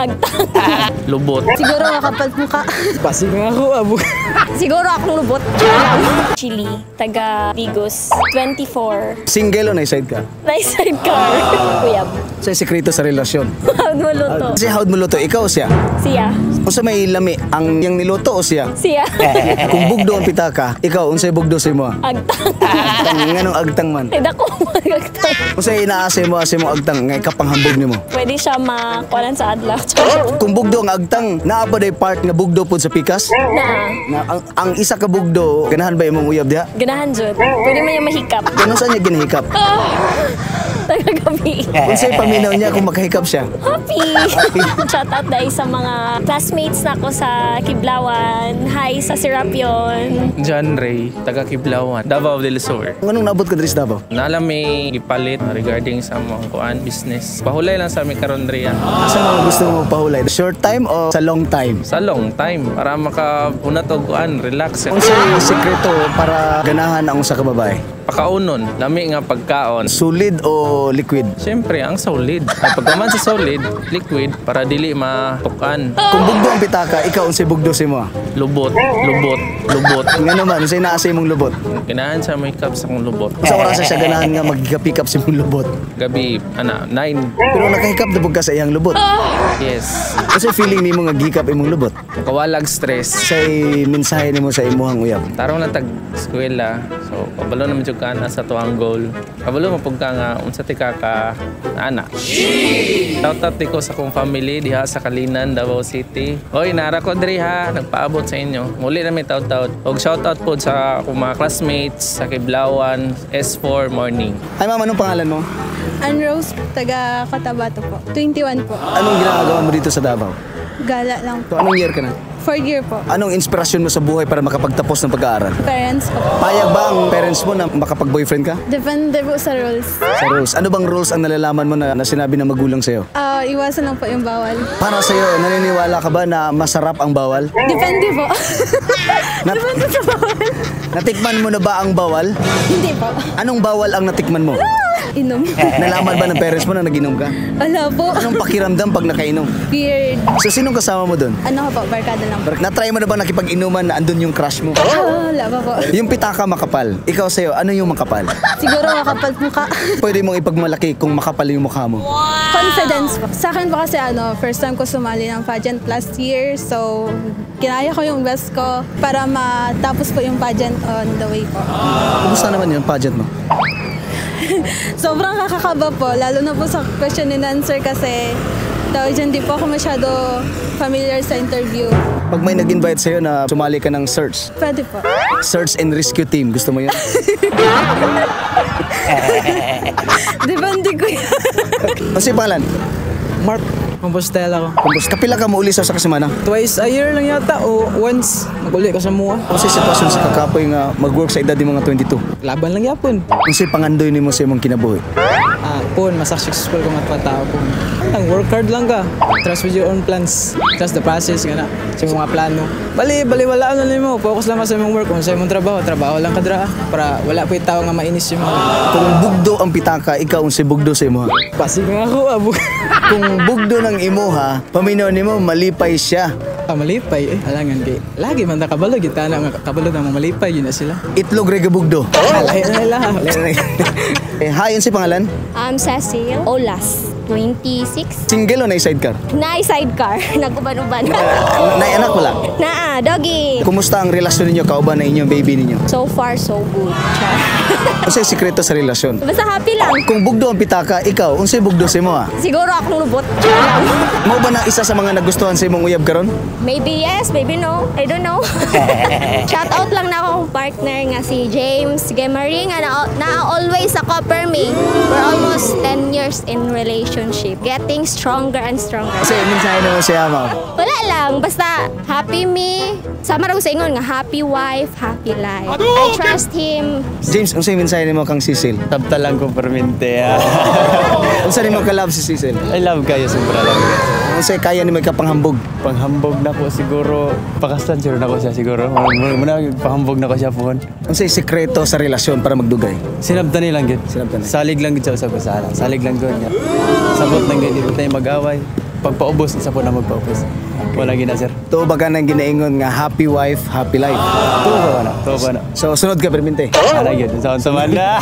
Agtang. Lubot. Siguro makapal mukha. Pasig nga ako, abo. Siguro akong lubot. Chili, taga Digos, 24. Single o na-side ka? Nice sidecar. Kuyab. Sa sekreto sa relasyon. Hawd mo luto. Kasi how'd mo luto, ikaw o siya? Siya. Unsa may lami, ang yang niluto o siya? Siya. Kung bugdo ang pitaka, ikaw, unsay bugdo sa imo? Agtang. Agtang, nganong agtang man? Ay, dako agtang. Unsay inaasa mo sa imong agtang nga ikapanghambog nimo? Pwede siya makualan sa adlaw. Kung bugdo ang agtang, naa ba day part nga bugdo pod sa pikas? Na. Na ang isa ka bugdo, ganahan ba imong uyab diha? Ganahan jud. Pwede man niya mahikap. Kano saan niya ginahikap? Taga gabi. Unsay paminaw niya kung makahikap siya? Happy! Shout out dahil sa mga classmates na ko sa Kiblawan. Hi sa Serapion. John Ray, taga Kiblawan, Davao del Sur. Nganong nabot ka diri sa Davao? Nala may gipalit regarding sa mga kuan business. Pahulay lang sa aming karon diri, ah. Asa mga gusto mo pahulay? Short time o sa long time? Sa long time para makaunat og kuan, relax. Unsay sekreto para ganahan ang usa ka babae? Pakaunon, lami nga pagkaon. Solid o liquid? Siyempre, ang solid. Ay, pagkaman sa solid, liquid, para dili matukan. Kung bugdo ang pitaka, ikaw unsay bugdo sa imo? Lubot, lubot, lubot. Ngano man, unsay naa sa imong lubot? Ganahan sa may cup sa akong lubot. Sa oras siya ganahan nga maghikap-hikap sa imong lubot. Gabi, ana, 9. Pero nakahikap na pud ka sa iyang lubot. Yes. Unsay feeling nimo nga gihikap imong lubot? Kawalag stress. Say mensahe nimo sa imuhang uyab. Tarong lang tag eskwela. So, kabalo naman jud ka na sa tuang goal. Kabalo mapug ka nga unsa ti ka ka ana. Shout out ko sa akong family diha sa Kalinan, Davao City. Oy, nara ko diri ha, nagpaabot sa inyo. Muli na may taud-taud. Og shout out pod sa akong mga classmates sa Kiblawan S4 morning. Ay ma'am, anong pangalan mo? Ann Rose, taga Cotabato po. 21 po. Anong ginagawa mo dito sa Davao? Gala lang So, po. anong year ka na? Fourth year po. Anong inspirasyon mo sa buhay para makapagtapos ng pag-aaral? Parents ko po. Payag ba ang parents mo na makapag-boyfriend ka? Depende po sa rules. Sa rules. Ano bang rules ang nalalaman mo na sinabi ng magulang sa'yo? Ah, iwasan lang po yung bawal. Para sa'yo, naniniwala ka ba na masarap ang bawal? Depende po. Depende sa bawal. Natikman mo na ba ang bawal? Hindi po. Anong bawal ang natikman mo? Inom. Nalaman ba ng parents mo na naginom ka? Wala po. Anong pakiramdam pag nakainom? Weird. So, sinong kasama mo doon? Ano ko po, barkada lang po. Natry mo na ba nakipag-inuman na andun yung crush mo? Ah, wala pa po. Yung pitaka makapal. Ikaw sa'yo, ano yung makapal? Siguro makapal mukha. Pwede mong ipagmalaki kung makapal yung mukha mo. Confidence po. Sa akin po kasi ano, first time ko sumali ng pageant last year. So, kinaya ko yung best ko para matapos po yung pageant on the way po. Kumusta naman yung pageant mo? Sobrang kakakaba po, lalo na po sa question and answer kasi tawag dyan, di po ako masyado familiar sa interview. Pag may nag-invite sa'yo na sumali ka ng search, Pwede po. Search and rescue team, gusto mo yun? Depende ko yun. Ano sa'yo pangalan? Mark, Compostela ko. Kung kapila ka mo uli sa kasemana? Twice a year lang yata o once maguli ko sa mua. Ano sa'yo sitwasyon sa kakapoy nga mag-work sa edad ng mga 22? Laban lang yapon. Ano sa'yo pangandoy nimo sa imong kinabuhi? Ah, pon, mas successful ko nga tao po. Ang work hard lang ka. Trust with your own plans. Trust the process nga na. Sa imong mga plano. Bali, bali wala ano nimo. Focus lang ka sa imong work. Kung sa imong trabaho, trabaho lang ka dra. Para wala po tao nga mainis yung mga. Kung bugdo ang pitaka, ikaw unsay bugdo sa imuha. Pasig nga ako, abo. Kung bugdo ng imuha, paminaw nimo malipay siya. Ah, malipay eh. Alangan kay. Lagi man ta kabalo gid na nga kabalo na mo malipay yun na sila. Itlog rega bugdo. Ah, lahi na nila. Eh, hi, unsay pangalan? I'm Cecil Olas, 26. Single o na sidecar? Naay sidecar. Naguban-uban. Nay anak wala. Naa, doggy. Kumusta ang relasyon ninyo kauban na inyong baby ninyo? So far, so good. Char. Unsay sikreto sa relasyon? Basta happy lang. Kung bugdo ang pitaka, ikaw unsay bugdo sa imo? Siguro akong lubot. Mao ba na isa sa mga nagustuhan sa imong uyab karon? Maybe yes, maybe no. I don't know. Shout out lang na akong partner nga si James Gemaring nga na always sa Copper Me. We're almost 10 years in relationship. Getting stronger and stronger. Kasi mensahe naman siya, ma'am. Wala lang, basta happy me. Sama ra ko sa ingon nga happy wife, happy life. I trust him. James, unsay mensahe nimo kang Cecil? Tabta lang ko permente. Ah. Unsa nimo ka love si Cecil? I love kayo, sobra love kayo. Unsay kaya nimo ikapanghambog? Panghambog na ko siguro, pakaslan siguro na ko siya siguro. Muna panghambog na ko siya pohon. Unsay sikreto sa relasyon para magdugay? Sinabtan nilang gid. Sinabtan nila. Salig lang gid sa usab usaha. Salig lang gid niya. Sabot lang gid, di tayo mag-away. Pagpaubos, isa po na magpaubos. Wala gina, sir. Tuo ba ka nang ginaingon nga happy wife, happy life? Tuo ba na? Tuo ba na? So sunod ka permente. Ana gyud. Sa man na.